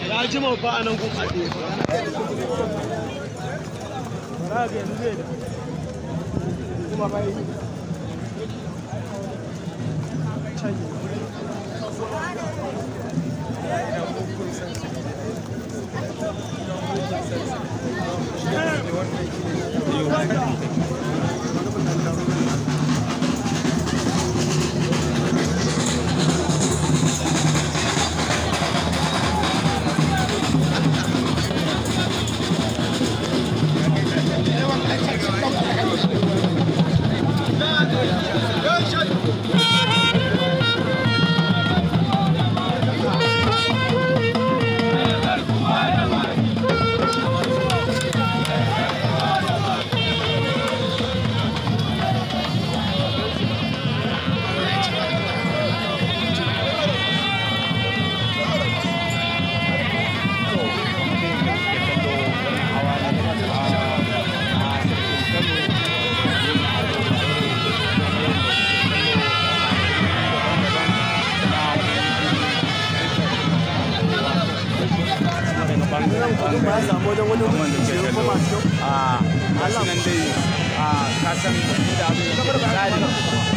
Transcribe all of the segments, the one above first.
Ya jima ba a nan gun haɗe. Ba ga yanzu zai da. Kuma bai. Canji.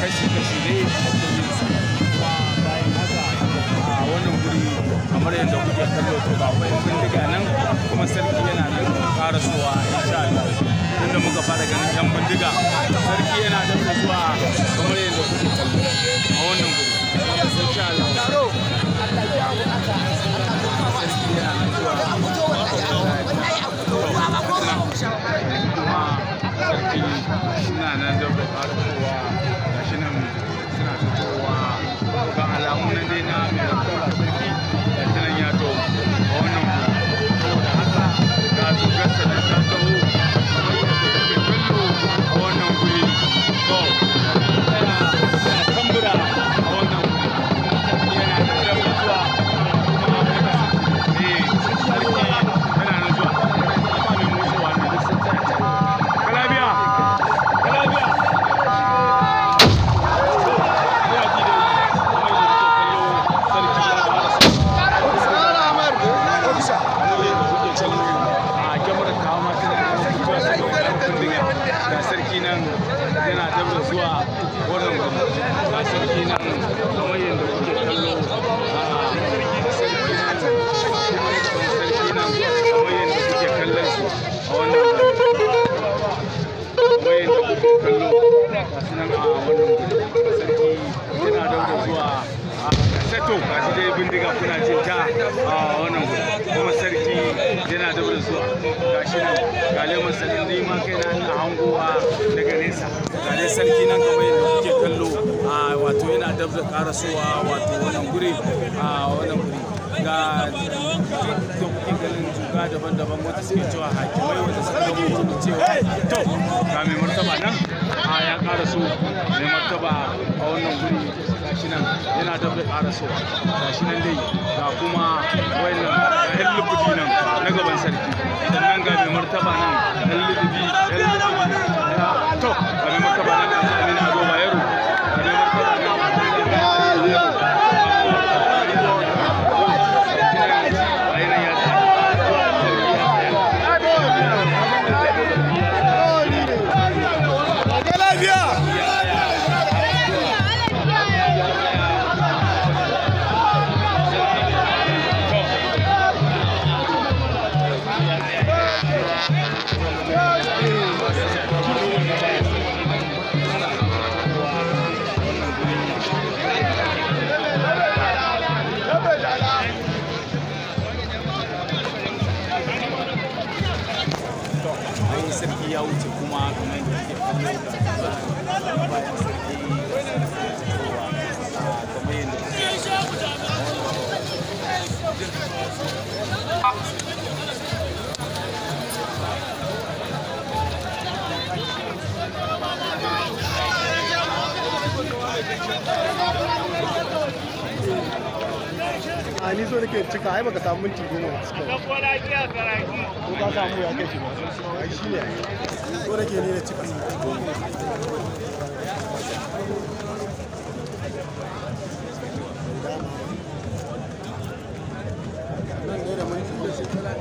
Kashi-kashi ne bayan haka a wannan guri kamar yadda kuke kallo to ga akwai bindiga nan kuma sarki yana nan karasowa insha Allah tunda muka fara ganin yan bindiga sarki yana da zuwa kamar yadda kuke kallo a wannan guri insha Allah sarki yana nan zuwa sarki suna nan da karasowa gashi nan suna fitowa ga alamu nan dai na mai rakon sarki gashi nan ya to a wannan guri saboda haka ga su Sato ga shi dai bindiga kuna jin ta a wannan guri, kuma sarki yana da wurin zuwa. Ga shi nan ga lemon sanin ni ma kai na ina hangowa daga nesa. Ga dai sarki nan kamar yadda kuke kallo, a wato yana dab da karasowa wato wannan guri, a wannan guri ga da kuke ganin juga daban-daban wanda suke cewa hakimai wanda suka zama cewa. To ga mai martaba nan a ya karaso, mai martaba a wannan guri gashi nan yana dab da karasowa. Gashi nan dai ga kuma wayannan yan lubudi nan na gaban sarki, sannan ga mai martaba nan yan lububi yan lububi. To ga mai martaba nan Aminu Ado Bayero, ga mai martaba nan sarki ya wuce kuma kamar yadda kuke kallo ga bayan sarki kamar yadda kuke. A ni so nake cika, ai baka samu minti 10 ba cika. Ko ka samu ya kai shi ba. Ai shi ne. So nake ni na cika. Nan ne da minti 10.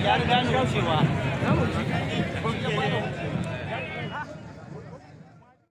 Ya riga ni wucewa.